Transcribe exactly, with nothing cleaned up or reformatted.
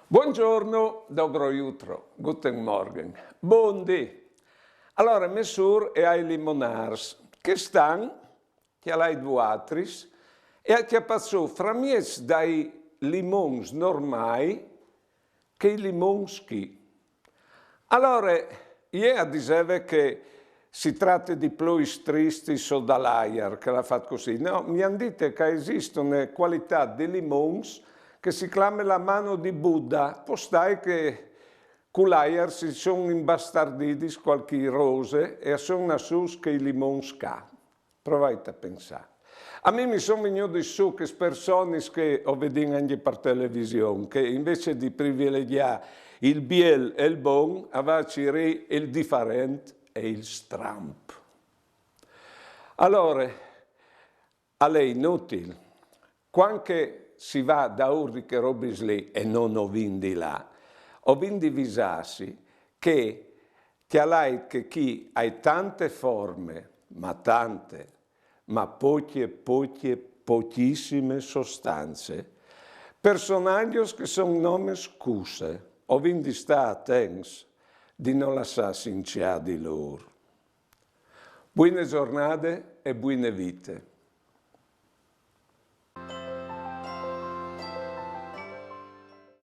Buongiorno, dobro jutro, guten Morgen, bundì. Alore, Messur e ai limonars, che stan, cjalait vuatris, e a cjapâ sù framieç dai limons normâi chei limons chi. Alore, jê a diseve che si trate di plois tristis o dal aiar che al à fat cussì. No, mi àn dite che a esiste une cualitât di limons che si clame la mano di Buddha, pò stâi che cul aiar si son imbastardidis cualchi rose e a son nassûts chei limons ca. Provait a pensâ. A mi mi son vignudis sù chês personis che o vedìn ancje par television, che invezit di privilegjâ il biel e il bon, a van a cirî il diferent e il stramp. Alore, al è inutil. Cuant che si va daûr di chês robis li e no o vin di lâ, o vin di visâsi che cjalait che chi a è tante forme, ma tante, ma pocje, pocje, pocjissime sostance, personaçs che a son nome scuse, o vin di stâ atents di no lassâsi inciâ di lôr. Buine zornade e buine vite.